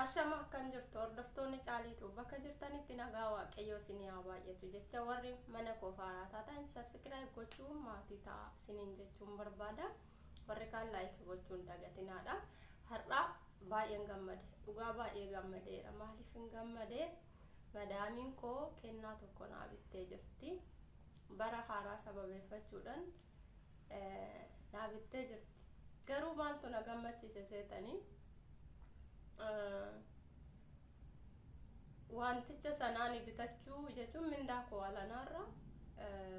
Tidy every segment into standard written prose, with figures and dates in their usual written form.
Ashama akkam jirtu hordoftoonni caaliitu bakka jirtanitti nagaa waaqayyoo isinii haa baay'atu jecha warri mana koo haaraa taatan subscribe gochuun maatii ta'a isiniin jechuun barbaada. Warri kaan like gochuun dagatinaadha. Har'a baay'een gammade dhugaa baay'ee gammadeera. Maaliif hin gammade? Madaamiin koo kennaa tokko naa bittee jirti. Bara haaraa sababeeffachuudhaan naa bittee jirti. Garuu maaltu na gammachiise seetanii? Wanticha sanaan bitachuu jechuun mindaa koo alanaarra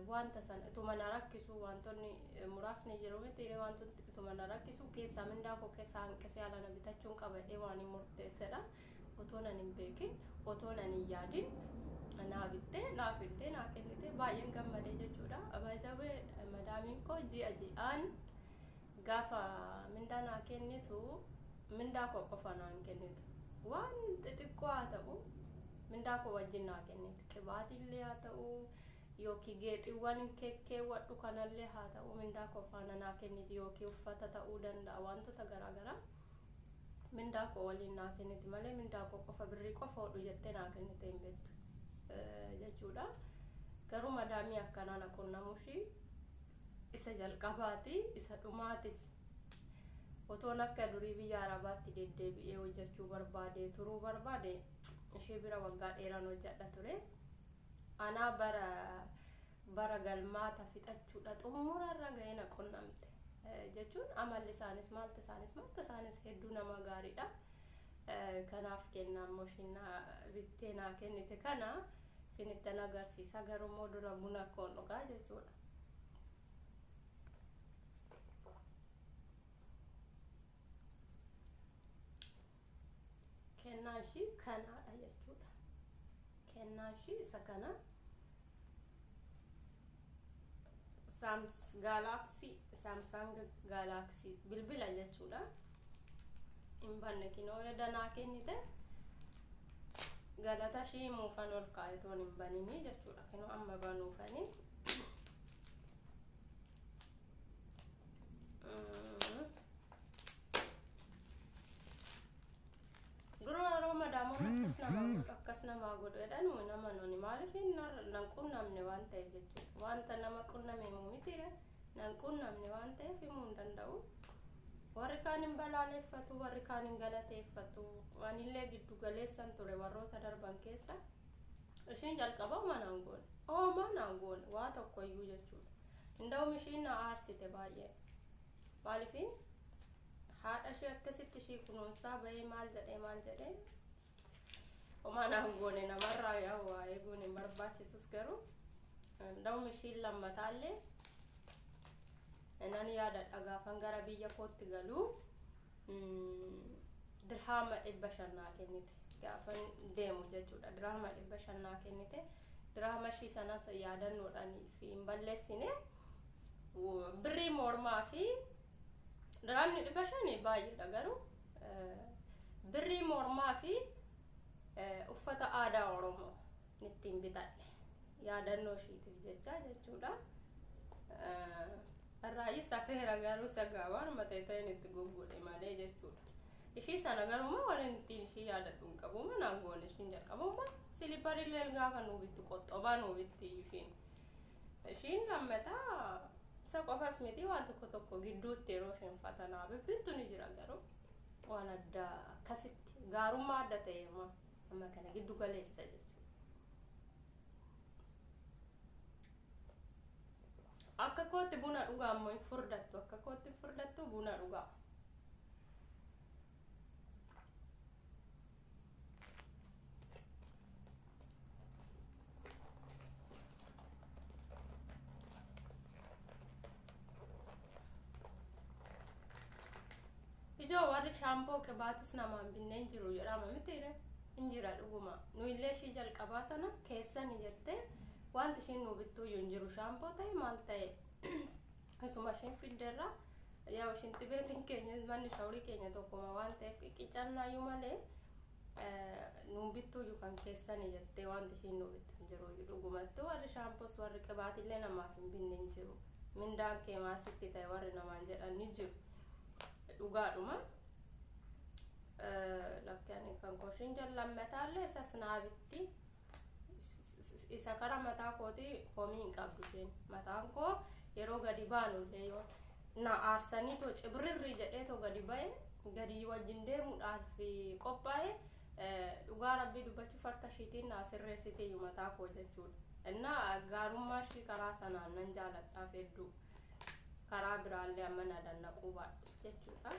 wanta sana ituma na rakkisu wantoonni muraasni jiru miti wantoonni ituma na rakkisu keessaa mindaa koo keessaa hanqisee alana bitachuun qabadhee waan hin murteessedha. Otoo nan hin beekin otoo nan hin yaadin naa bittee naa fiddee naa kennite baay'een gammadee jechuudha. Baay'ee madaamiin koo ji'a ji'aan gaafa mindaa naa kennitu mindaa koo qofa naan kennitu. Waan xixiqqoo haa ta'u mindaa koo wajjin naa kenniti. Qibaatiillee haa ta'u yookiin geexiiwwan kekkeewwadhu kanallee haa ta'u mindaa koo faana naa kenniti yookiin uffata ta'uu danda'a wantoota garaagaraa mindaa koo waliin naa kenniti malee mindaa koo qofa birrii qofa hodhu jettee naa kennite hin beektu jechuudha. Garuu madaamii akkanaa na qunnamuushii isa jalqabaati isa dhumaatis. Otoon akka durii biyya Arabaatti deddeebi'ee hojjechuu barbaade turuu barbaade ishee bira waggaa dheeraan hojjedha ture. Anaa bara bara galmaata fixachuudha xumurarra ga'ee na qunnamte. Jechuun amalli isaanis maalti isaanis maalti isaanis hedduu nama gaariidha. Kanaaf kennaa immoo ishiin bittee naa kennite kana isinittan agarsiisa garuu immoo dura buna koon dhugaa jechuudha. Kennaan ishii kanaadha jechuudha. Kennaan ishii isa kana. Galaxy Samsung Galaxy bilbila jechuudha. Hin banne kinoo danaa kennite galata ishii muufan ol kaa'etoon hin baninii jechuudha. Kinoo amma banuufanii. Dura yeroo madaamoon akkas namaa godhu akkas namaa godhu jedhan nama noni maaliif nan qunnamne waan ta'eef jechuudha. Wanta nama qunname himuu mitiire nan qunnamne waan ta'eef himuu hin danda'u. Warri kaan hin balaaleffatu warri kaan hin galateeffatu. Anillee giddu galeessan ture warroota darban keessa. Ishiin jalqaba homaa naan goone. Homaa naan goone waa tokkoyyuu jechuudha. Inda'um ishiin na aarsite baay'ee. Maaliif haadha ishee akkasitti ishii kunuunsaa bahee maal jedhee maal jedhee homaa naan goone namarraa yaa waa eeguun hin barbaachisus garuu inda'um ishiin lammataallee nan yaadadha gaafan gara biyya kootti galuu dirhaama 500 naa kennite gaafan deemu jechuudha. Dirhaama 500 naa kennite. Dirhaama ishii sanas yaadannoodhaan fi hin balleessine. Birrii mormaa fi dirhaamni 500 baay'eedha garuu birrii mormaa fi uffata aadaa Oromoo ittiin bitadhe yaadannoo ishiitiif jecha jechuudha. Irraayyis hafeera garuu sagaa waanuma ta'e ta'een itti goggodhe malee jechuudha. Ishii sana garuu moo waan ittiin ishii yaadadhu hin qabu manaan goone ishiin jalqabummaa siliparillee gaafa nuu bittu qoxxobaa nuu bitti ishiin. Ishiin lammataa isa qofas miti waan tokko tokko gidduutti yeroo isheen fatanaa bibbittu ni jira garuu waan adda akkasitti gaarummaa adda ta'e amma kana giddu galeessa jechuudha. Akka kootti buna dhugaa ammoo hin furdattu akka kootti hin furdattu buna dhugaa. Ijoo warri shaampoo qibaatis namaan binneen jiru jedhama mitiire hin jira dhuguma. Nu illee ishii jalqabaa sana keessani jettee wanti ishiin nu bittuuyyuu hin jiru shaampoo ta'e maal ta'e isuma ishiin fiddeerra yaa ishiin xibeetiin keenya manni shawrii keenya tokkuma waan ta'eef qiqqicannaayyuu malee nuun bittuuyyuu kan keessani jettee wanti ishiin nu bittu hin jiru dhugumattuu warri shaampoos warri qibaatillee namaaf hin binne hin jiru. Mindaan kee maal sitti ta'e warri namaan jedhan ni jiru. Dhugaadhuma. Lakki ani kan Tokko ishiin lammataallee isas naa bitti. Isa kara mataa kootii komii hin qabdu isheen. Mataan koo yeroo gadi baanullee yoo na aarsanii too cibrirri jedhee too gadi ba'e, gadi wajjin deemuudhaaf qophaa'e, dhugaa Rabbii dubbachuuf harka ishiitiin na sirreessiteeyyu mataa koo jechuudha. Innaa gaarummaa ishii karaa sanaan nan jaaladhaaf hedduu. Karaa biraallee amma na dannaquu baadhus jechuudha.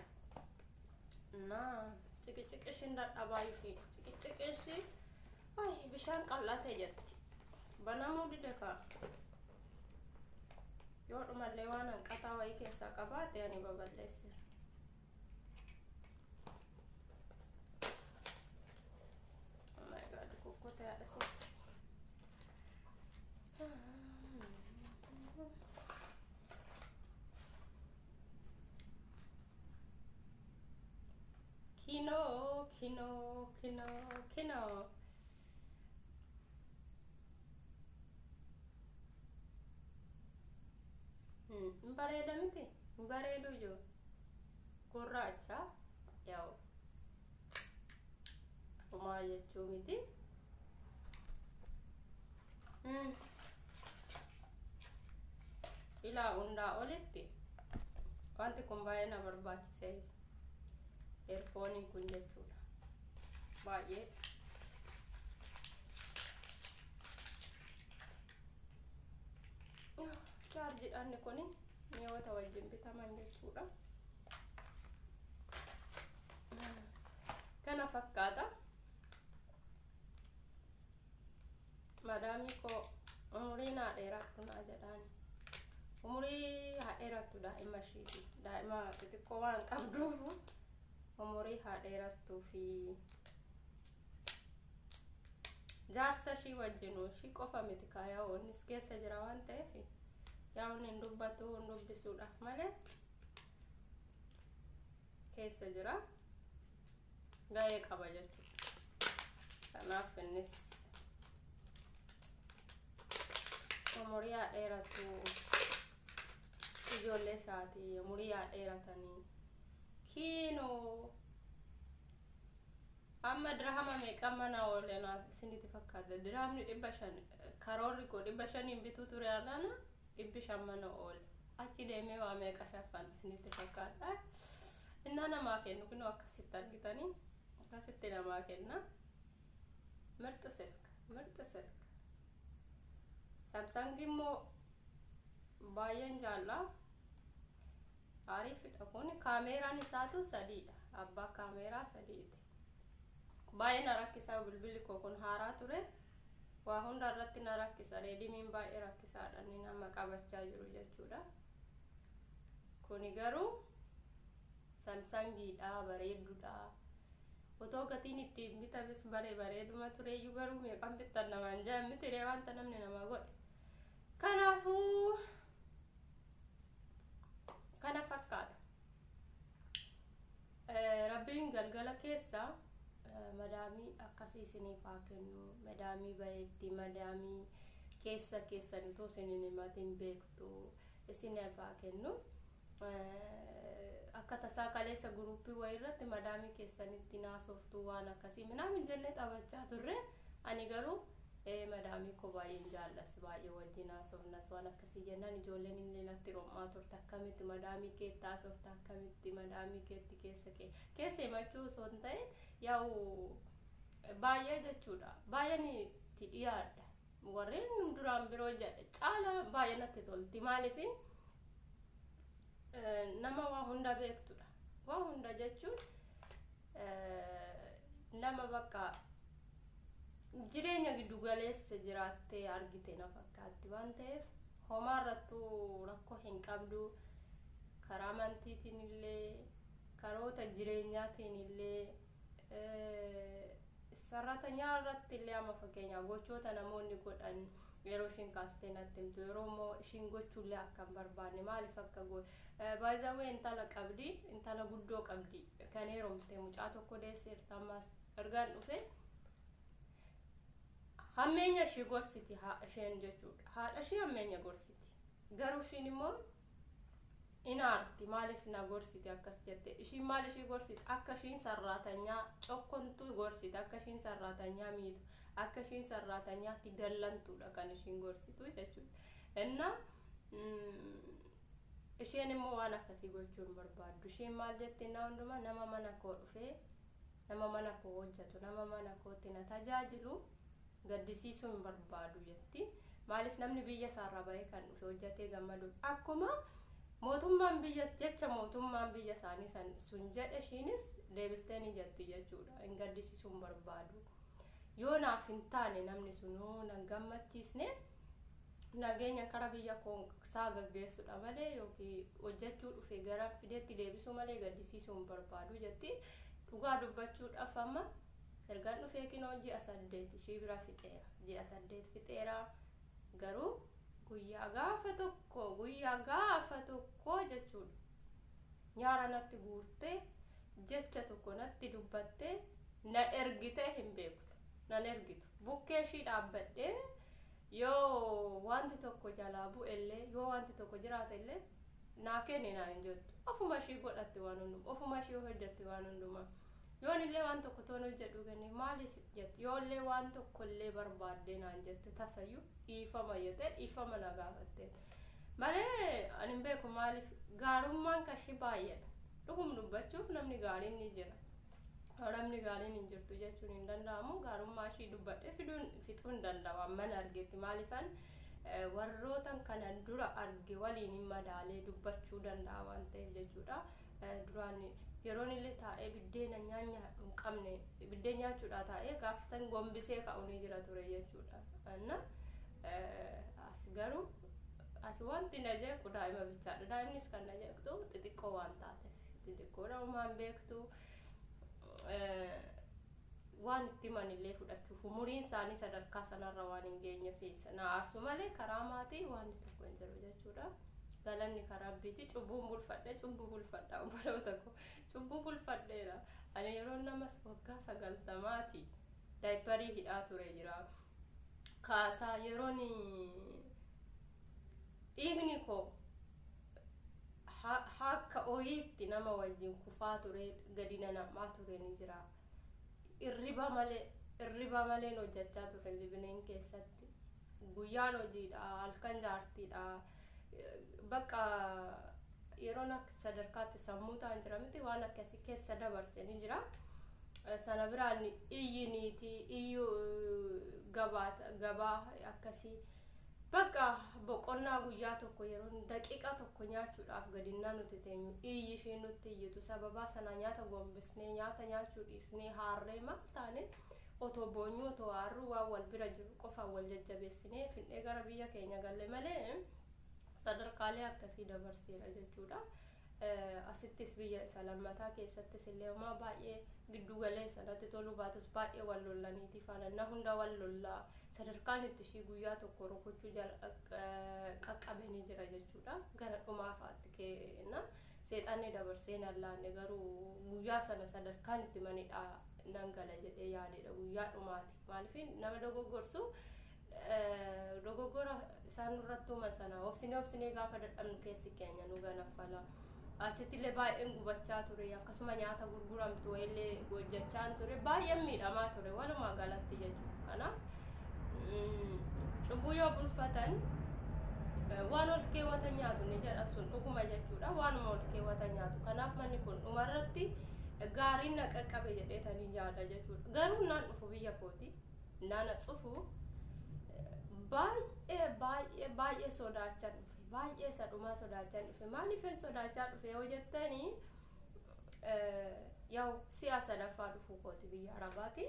Innaa ciqiciqi ishiin dadhabaa ishii ciqiciqi ishii ay bishaan qal'ate jetti. Banamuu dide kaa. Yoo dhumallee waan hanqataa wayii keessaa qabaate ani babal'eesse. Oh my God, kukkutee haadha. Kinoo, kinoo, kinoo, kinoo. Hin bareeda miti? Hin bareedu iyyuu. Gurraacha yaa'u. Homaa jechuu miti. Ilaa hundaa olitti wanti kun baay'ee na barbaachise. Earphoneiin kun jechuudha. Baay'ee. Chaarjiidhaan kun mi'oota wajjin bitaman jechuudha. Kana fakkaata. Madaamii koo umurii naa dheeradhu naa jedhaani. Umurii haa dheerattu daa'ima ishiiti. Daa'ima xixiqqoo waan qabduuf umurii haa dheerattuu fi jaarsa ishii wajjin ishii qofa miti kaayaa, innis keessa jira waan ta'eef yaa'uun hin dubbatu, hin dubbisuudhaaf malee keessa jira, ga'ee qaba jechuudha. Kanaaf innis umurii haa dheeratu, ijoollee isaatii umurii haa dheeratanii. Kiinoo amma dirhama meeqa mana oole isinitti fakkaata? Dirhamni 500, karoorri koo 500n bituu ture, alaana 500 mana oole. Achi deemee waa meeqa shaffan isinitti fakkaata? Innaa namaa kennu kunoo akkasitti argitanii, akkasitti namaa kenna. ምርጥ ስልክ, ምርጥ ስልክ. Samsung immoo baay'een jaalla, ariifidha. Kun kaameeraan isaatu sadiidha, abbaa kaameeraa sadiiti. Baay'ee na rakkisaa bilbilli koo kun, haaraa ture, waa hunda irratti na rakkisa. Redmiin baay'ee rakkisaadha inni nama qabachaa jiru jechuudha. Kuni garuu Samsungiidha, bareedduudha. Otoo gatiin ittiin bitames bare bareeduma tureeyyuu, garuu meeqan bittan namaan jaan miti wanta namni namaa godhe. Kanaafuu kana fakkaata. Rabbiin galgala keessa madaamii akkasii isiniif haa kennu. Madaamii baheetti, madaamii keessa keessan utoo isiniin himatin beektu isiniif haa kennu. Akka tasaa kaleessa groupii wayii irratti madaamii keessanitti naasoftuu waan akkasii minaamin jennee taphachaa turre. Ani garuu madaamii koo baay'een jaallas, baay'ee wajjin haasofnas waan akkasii jennaan, ijoolleen illee natti rom'aa turte: "Akkamitti madaamii keetti haasofta? Akkamitti madaamii keetti keessa kee keessa himachuu osoo hin ta'in?" Yaa'u baay'ee jechuudha, baay'een itti dhiyaadha. Warreen duraan biroo jedhe caala baay'ee natti tolti. Maaliifin nama waa hunda beektudha. Waa hunda jechuun nama bakka jireenya giddu galeessa jiraattee argite na fakkaatti waan ta'eef, homaa irrattuu rakkoo hin qabdu. Karaa amantiitiin illee, karoota jireenyaatiin illee, sararatanyaa irratti illee, amma fakkeenyaaf gochoota namoonni godhan yeroo ishiin kaastee natti himtu, yeroo immoo ishiin gochuullee akka hin barbaanne, maaliif akka baay'ee intala qabdi, intala guddoo qabdi, kan heerumte, mucaa tokko deesseerta. Ammas ergaan dhufe hammeenya ishii gorsiti isheen jechuudha. Haadha ishii hammeenya gorsiti, garuu ishiin immoo Inaarti maaliif na gorsite akkas jette? Ishiin maal ishii gorsite? Akka ishiin sarraatanyaa cokkontuu gorsite, akka ishiin sarraatanyaa miitu, akka ishiin sarraatanyaatti dallantudha kan ishiin gorsitu jechuudha. Inna isheen immoo waan akkasii gochuu hin barbaaddu. Isheen maal jette? Innaa hundumaa nama mana koo dhufee, nama mana koo hojjetu, nama mana kootti na tajaajilu gaddisiisuu hin barbaadu jetti. Maaliif? Namni biyya isaarraa bahee kan dhufe hojjetee gammadu, akkuma mootummaan biyya jecha mootummaan biyya isaanii sun jedhe ishiinis deebistee ni jetti jechuudha. Hin gaddisiisuu hin barbaadu. Yoo naaf hin taane, namni sunuu nan gammachiisne, nageenya kara biyya koo isaa gaggeessudha malee yookiin hojjechuu dhufe gara fideetti deebisuu malee gaddisiisuu hin barbaadu jetti. Dhugaa dubbachuudhaaf, amma ergaan dhufee kinoo ji'a 8 ishii bira fixeera, ji'a 8 fixeera. Garuu guyyaa gaafa tokko, guyyaa gaafa tokko jechuudha, nyaara natti guurtee, jecha tokko natti dubbattee na ergitee hin beektu, nan ergitu. Bukkee ishii dhaabbadhee yoo wanti tokko jalaa bu'ellee, yoo wanti tokko jiraate illee, naa kenni naa hin jettu. Ofuma ishii godhatti waan hundumaa, ofuma ishii hojjetti waan hundumaa. Yoon illee waan tokko toon hojjedhu kenne maaliif jetti. Yoo illee waan tokko illee barbaaddee naan jette, tasayyuu dhiifama jettee dhiifama na gaafatte malee ani hin beeku. Maaliif? Gaarummaan kashii baay'eedha. Dhugum dubbachuuf, namni gaariin ni jira, namni gaariin hin jirtu jechuun hin danda'amu. Gaarummaa ishii dubbadhee fiduun fixuu hin danda'u amman argetti. Maaliifan warrootan kanan dura arge waliin hin madaalee dubbachuu danda'a waan ta'eef jechuudha. Duraan yeroon illee taa'ee biddeena nyaadhu hin qabne, biddeen nyaachuudha taa'ee gaafsan gombisee ka'u ni jira ture jechuudha. Anna as garuu as wanti na jeequ daa'ima bichaadha. Daa'imnis kan na jeeqxu xixiqqoo waan taateef, xixiqqoodha, homaan beektu, waan itti himan illee fudhachuuf umuriin isaanii sadarkaa sanarra waan hin geenyeef na aarsu malee karaa maatii waan tokko hin jiru jechuudha. Galanni karaa Rabbiiti. Cubbuun bulfadhe, cubbuu bulfadha, obboloota koo, cubbuu bulfadheera. Ani yeroo nama waggaa 90ti diaper hidhaa ture jira. Kaasaa yeroon dhiigni koo akka oyiitti nama wajjin kufaa ture, gadi nanamaa ture ni jira. Irriba malee, irriba maleen hojjechaa ture Libineen keessatti. Guyyaan hojiidha, halkan jaartiidha. Bakka yeroon akka sadarkaatti sammuu ta'an jira miti, waan akkasii keessa dabarse ni jira. Sana biraan iyyi niitii, iyyu gabaa akkasii, bakka boqonnaa guyyaa tokko yeroo daqiiqaa tokko nyaachuudhaaf gadinnaa nuti teenyu iyyi isheen nutti iyyitu, sababaa sana nyaata gombisnee, nyaata nyaachuu dhiisnee, haarree maal taane, otoo boonyuu, otoo haarruu, waan wal bira jiru qofaan wal jajjabeessinee finhee gara biyya keenya galle malee sadarkaalee akkasii dabarseera jechuudha. Asittis biyya isa lammataa keessattis illee homaa baay'ee giddu galeessa natti toluu baatus, baay'ee wal lollaniiti faana na hunda wal lollaa, sadarkaan itti ishii guyyaa tokko rukuchuu qaqqabe ni jira jechuudha. Gara dhumaa fa'aatti kenna seexanni dabarsee nan laanne. Garuu guyyaa sana sadarkaan itti manidhaa nan gala jedhee yaadedha, guyyaa dhumaati. Maaliif? Nama dogoggorsu, dogoggora isaan nurratti uuman sana obsinee obsinee gaafa dadhabnu keessi keenya nu ganaffala. Achitti illee baay'een gubachaa ture. Akkasuma nyaata gurguramtu illee hojjechaa ture, baay'een miidhamaa ture walumaa galatti jechuudha. Kanaaf cubbuu yoo bulfatan waan ol keewwatan nyaatu ni jedhan, sun dhuguma jechuudha, waanuma ol keewwatan nyaatu. Kanaaf manni kun dhumarratti gaariin na qaqqabe jedheetanii yaada jechuudha. Garuu naan dhufu biyya kooti naan cufu baay'ee baay'ee baay'ee sodaachaa dhufe, baay'ee isa dhumaa sodaachaa dhufe. Maaliifin sodaachaa dhufe yoo jettanii, yaa'u si'a sadaffaa dhufuu kooti biyya Arabaati.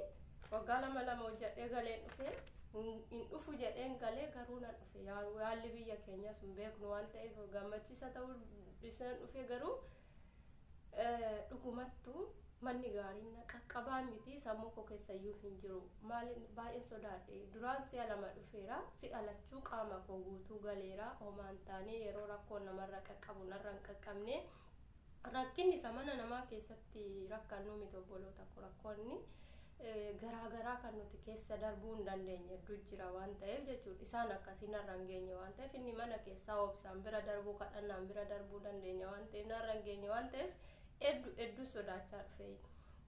Waggaa lama lama hojjedhee galeen dhufe. Hin dhufu jedheen galee, garuu nan dhufe. Yaalli biyya keenya sun beeknu waan ta'eef gammachiisa ta'uu dhiisnan dhufe. Garuu dhugumattuu manni gaariin na qaqqabaa miti, sammuu koo keessayyuu hin jiru. Maaliin baay'een sodaadhe? Duraan si'a lama dhufeera, si'a lachuu qaama koo guutuu galeera, homaan taanee. Yeroo rakkoon namarra qaqqabu narra hin qaqqabne. Rakkinni isa mana namaa keessatti rakkannuu miti, obboloota koo, rakkoonni Garaagaraa kan nuti keessa darbuu hin dandeenye hedduu jira waan ta'eef jechuudha. Isaan akkasii narra hin geenye waan ta'eef, inni mana keessaa obsaan bira darbuu, kadhannaan bira darbuu dandeenya waan ta'eef, narra hin geenye waan ta'eef hedduu hedduu sodaachaa dhufe.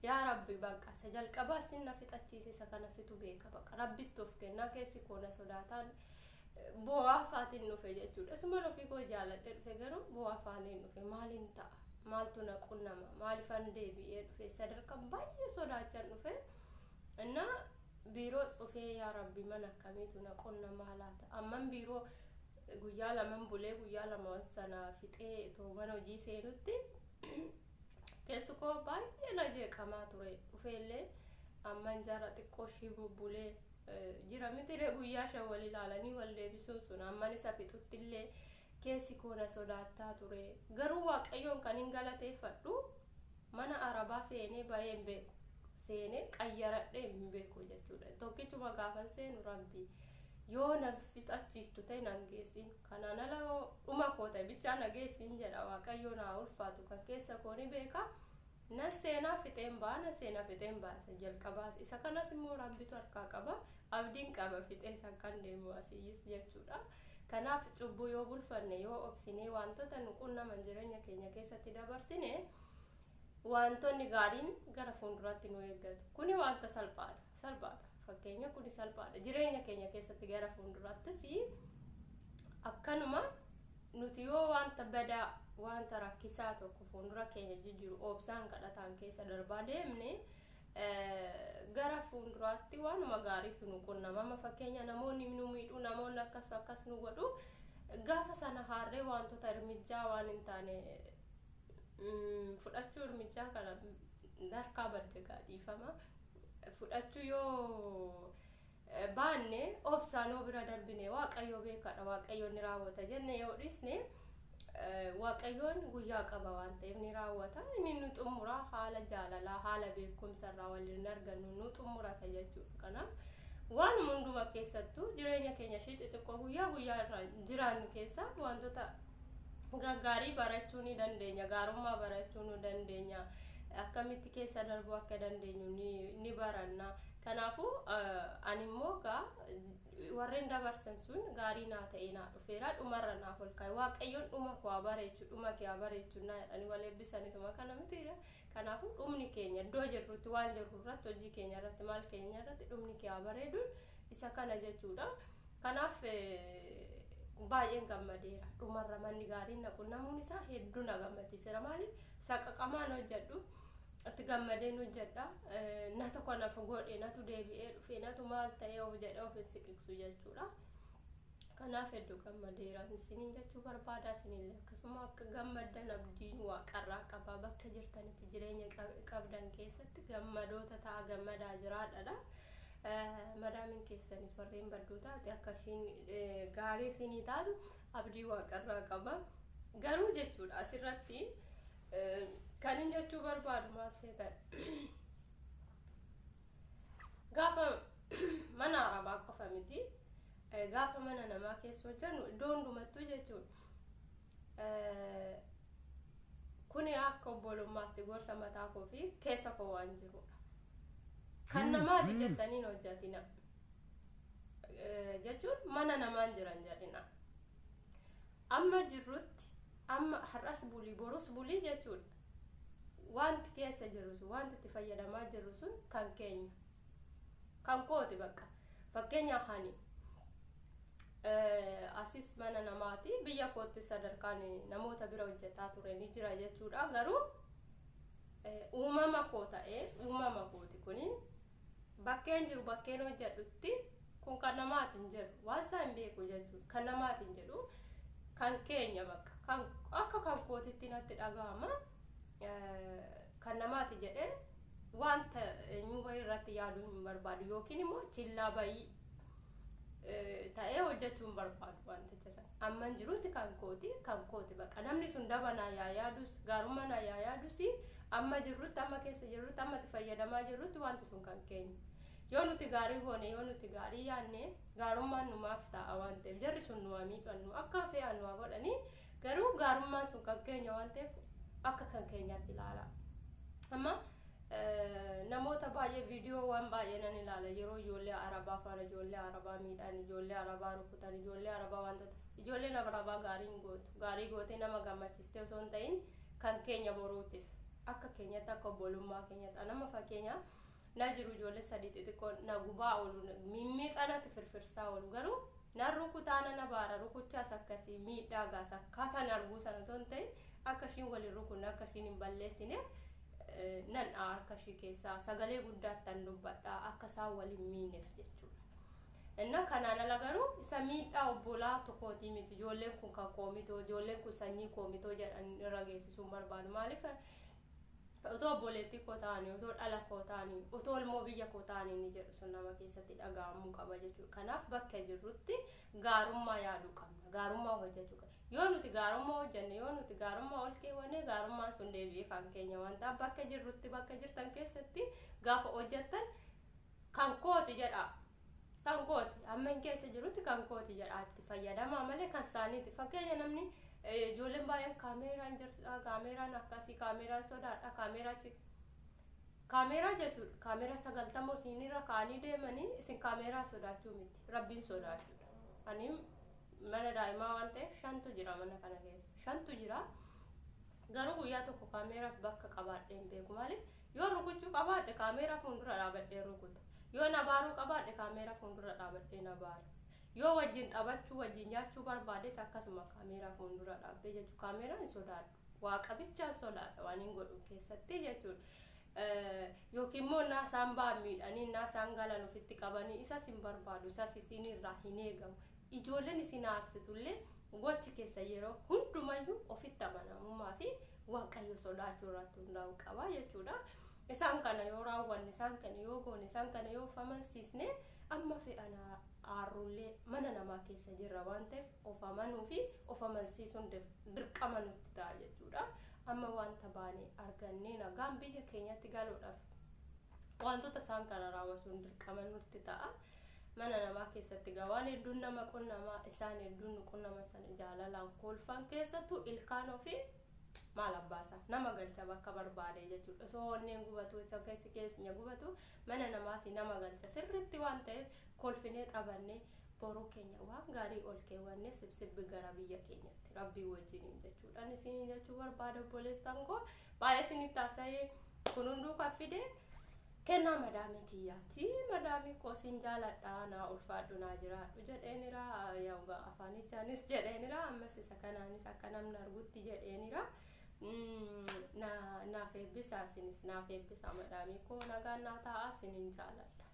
Yaa Rabbi, bakka isa jalqabaa sin na fixachiise, isa kana situ beeka, bakka Rabbitti of kennaa keessi koo na sodaataan bu'aa faatiin dhufe jechuudha. Isuman ofii koo jaaladhe dhufe, garuu bu'aa faaniin dhufe. Maaliin ta'a? Maaltu na qunnama? Maalifan deebi'ee dhufe? Sadarkaan baay'ee sodaachaan dhufe. Innaa biiroo cufee, yaa Rabbi, mana akkamiitu na qunnamaa laata? Amman biiroo guyyaa laman bulee, guyyaa lama sana fixee itoo mana hojii seenutti keessi koo baay'ee na jeeqamaa ture. Dhufeellee amman jara xiqqoo ishii bubbulee jira mitilee, guyyaa 5 wal ilaalanii wal deebisuun sun amman isa fixutti illee keessi koo na sodaattaa ture. Garuu Waaqayyoon kan hin galateeffadhu, mana arabaa seenee bahee hin beeku, seenee qayyaradhee hin beeku jechuudha. Tokkichuma gaafan seenu, Rabbi, yoo na fixachiistu ta'e nan geessin, kanaan ala dhuma koo ta'e bichaa na geessin jedha. Waaqayyo naa ulfaatu, kan keessa koo ni beeka. Nan seenaa fixeen ba'a, nan seenaa fixeen ba'a. Isa jalqabaas isa kanas immoo Rabbitu harkaa qaba, abdiin qaba fixee isa kan deemu asiyyis jechuudha. Kanaaf cubbuu yoo bulfanne, yoo obsinee wantoota nu qunnaman jireenya keenya keessatti dabarsine, wantoonni gaariin gara fuulduraatti nu eeggatu. Kuni wanta salphaadha, salphaadha fakkeenya, kuni salphaadha. Jireenya keenya keessatti gara fuulduraattis akkanuma nuti yoo wanta badaa, wanta rakkisaa tokko fuuldura keenya jijjiiru obsaan kadhataan keessa darbaa deemne, gara fuulduraatti waanuma gaariitu nu qunnama. Amma fakkeenya namoonni nu miidhuu, namoonni akkas akkas nu godhu, gaafa sana haarree wantoota irmijjaa waan hin taane fudhachuu, irmijjaa kana harkaa badde gaadhiifama, fudhachuu yoo baanne, obsaan yoo bira darbine, Waaqayyo beekadha, Waaqayyo ni raawwata jenne yoo dhiisne, Waaqayyoon guyyaa qaba waan ta'eef ni raawwata. Inni nu xumura, haala jaalalaa, haala beekumsa irraa waliin argannu nu xumurata jechuudha. Kanaaf waan hunduma keessattuu jireenya keenya ishee xixiqqoo guyyaa guyyaa irraa jiraannu keessa wantoota gaggaarii barachuu ni dandeenya, gaarummaa barachuu ni dandeenya, akkamitti keessa darbuu akka dandeenyu ni baranna. Kanaafuu ani immoo gaa warreen dabarsan sun gaarii naa ta'e naa dhufeera, dhumarra naaf ol kaa'e. Waaqayyoon dhuma koo haa bareechu, dhuma kee haa bareechu naa jedhanii wal eebbisanisuma kana mitiidha. Kanaafuu dhumni keenya iddoo jirrutti, waan jirru irratti, hojii keenya irratti, maal keenya irratti dhumni kee haa bareeduun isa kana jechuudha. Kanaaf baay'een gammadeera. Dhumarra manni gaariin na qunnamuun isaa hedduu na gammachiiseera. Maaliif? Saqaqamaan hojjedhu itti gammadeen hojjedha. Natu kanaaf godhe, natu deebi'ee dhufe, natu maal ta'ee of jedhee of hin siqiksu jechuudha. Kanaaf hedduu gammadeera isiniin jechuu barbaada. Isinillee akkasuma akka gammaddan abdiin Waaqarraa qaba. Bakka jirtanitti jireenya qabdan keessatti gammadoota ta'a, gammadaa jiraadha. Madaamiin keessanis warreen badduu taate akka ishiin gaarii isinii taatu abdii Waaqarraa qaba. Garuu jechuudha, asirratti kan hin jechuu barbaadu maal seetan, gaafa mana arabaa qofa miti, gaafa mana namaa keessa hojjennu, iddoo hundumattuu jechuudha. Kuni akka obbolummaatti gorsa mataa koo fi keessa koo waan jirudha. Kan namaati jettaniin hojjetina. Jechuun mana namaan jiran jedhina. Amma jirrutti, amma har'as bulii borus bulii jechuudha. Wanti keessa jiru sun, wanti itti fayyadamaa jirru sun kan keenya. Kan kooti bakka. Fakkeenyaaf ani asis mana namaati, biyya kootti sadarkaan namoota bira hojjetaa ture ni jira jechuudha. Garuu uumama koo ta'ee, uumama kooti kuni, bakkeen jiru, bakkeen hojjedhutti kun kan namaatiin jedhu, waan isaa hin beeku jechuudha. Kan namaatiin jedhu, kan keenya bakka, kan akka kan kootitti natti dhaga'ama. Kan namaati jedhee wanta eenyu wayii irratti yaaduu hin barbaadu, yookiin immoo chillaa bayii ta'ee hojjechuu hin barbaadu wanticha sana. Amman jirutti kan kooti, kan kooti bakka. Namni sun daba naa yaa yaadus, gaarummaa naa yaa yaadus, amma jirrutti, amma keessa jirrutti, amma itti fayyadamaa jirrutti wanti sun kan keenya. Yoo nuti gaarii goone, yoo nuti gaarii yaadne, gaarummaan numaaf ta'a waan ta'eef, jarri sun nu miidhannu akka fe'an nu godhanii, garuu gaarummaan sun kan keenya waan ta'eef akka kan keenyaatti ilaala. Amma Namoota baay'ee viidiyoowwan baay'ee nan ilaala yeroo ijoollee arabaa faana, ijoollee arabaa miidhaan, ijoollee arabaa rukutan, ijoollee arabaa wantoota ijoolleen arabaa gaarii gootu, gaarii gootee nama gammachistee osoo hin ta'in kan keenya boruutiif akka keenyatti, akka obbolummaa keenyatti. Nama fakkeenya na jiru ijoollee sadii xixiqqoo na gubaa oolu, mimmiixanatti firfirsaa oolu, garuu nan rukutaa, nan abaara. Rukuchaas akkasii miidhaa gaas akkaataan arguu sana osoo hin ta'in akka ishiin waliin rukunne, akka ishiin hin balleessineef nan dha'a harka ishii keessaa, sagalee guddaattan dubbadha akka isaan waliin miineef jechuudha. Inna kanaan ala garuu isa miidhaa obbolaa tokkootii miti, ijoolleen kun kan koomitoo, ijoolleen kun sanyii koomitoo jedhan irra geessisuun barbaadu. Maaliif otoo obboleettii koo ta'anii, otoo dhala koo ta'anii, otoo ilmoo biyya koo ta'anii ni jedhu sun nama keessatti dhaga'amuu qaba jechuudha. Kanaaf bakka jirrutti gaarummaa yaaduu qabna, gaarummaa hojjechuu qabna. Yoo nuti gaarummaa hojjenne, yoo nuti gaarummaa ol keewwanne, gaarummaan sun deebi'ee kan keenya waan ta'eef bakka jirrutti, bakka jirtan keessatti gaafa hojjettan kan kooti jedha. Kan kooti amma hin keessa jirutti kan kooti jedha itti fayyadamaa malee kan saaniiti. Fakkeenya namni ijoolleen baay'een kaameeraan jirta, kaameeraan akkasii, kaameeraan sodaadha, kaameeraa kaameeraa jechuudha. Kaameeraa 90 isinirra kaa'anii deemanii isin kaameeraa sodaachuu miti, rabbiin sodaachuudha. Ani mana daa'imaa waan ta'eef shantu jira, mana kana keessa shantu jira. Garuu guyyaa tokko kaameeraaf bakka qabaadhee hin beeku. Maaliif yoo rukuchuu qabaadhe kaameeraa fuuldura dhaabadhee rukuta. Yoo nabaaruu qabaadhe kaameeraa fuuldura dhaabadhee nabaara. Yoo wajjin taphachuu, wajjin nyaachuu barbaades akkasuma kaameeraa fuuldura dhaabbee jechuudha. Kaameeraa hin sodaadhu. Waaqa bichaan sodaadha waan hin godhu keessatti jechuudha. Yookiin immoo naa isaan ba'an miidhanii, naa isaan galan ofitti qabanii, isas hin barbaadu, isas isinirraa hin eegamu. Ijoolleen isin aarsitullee gochi keessa yeroo hundumayyuu ofitti amanamummaa fi waaqayyo sodaachuu irratti hundaa'uu qaba jechuudha. Isaan kana yoo raawwanne, isaan kana yoo goone, isaan kana yoo of amansiisne, amma fe'an aarrullee mana namaa keessa jirra waan ta'eef of amanuu fi of amansiisuun dirqama nutti ta'a jechuudha. Amma wanta baane argannee nagaan biyya keenyatti galuudhaaf wantoota isaan kana raawwachuun dirqama nutti ta'a. Mana namaa keessatti gaa waan hedduun nama qunnamaa, isaan hedduun nu qunnama sana jaalalaan kolfan keessattuu ilkaan ofii maal abbaasa nama galcha bakka barbaade jechuudha. Osoo onneen gubatu, isa keessi keenya gubatu, mana namaati nama galcha sirritti waan ta'eef kolfinee taphannee boruu keenya waan gaarii ol keewwannee sibsibbi gara biyya keenyatti rabbii wajjiniin jechuudhaan isin jechuu barbaada. Obboleessan koo, baay'ee isinitti haasa'ee. Kun hunduu kan fide kennaa madaamii kiyyaati. Madaamii koo sin jaaladha, naa ulfaadhu, naa jiraadhu jedheenira. Afaanichaanis jedheenira, ammas isa kanaanis akka namni argutti jedheenira. Naaf eebbisaa, isinis naaf eebbisaa. Madaamii koo nagaan naa ta'a, isinin jaaladha.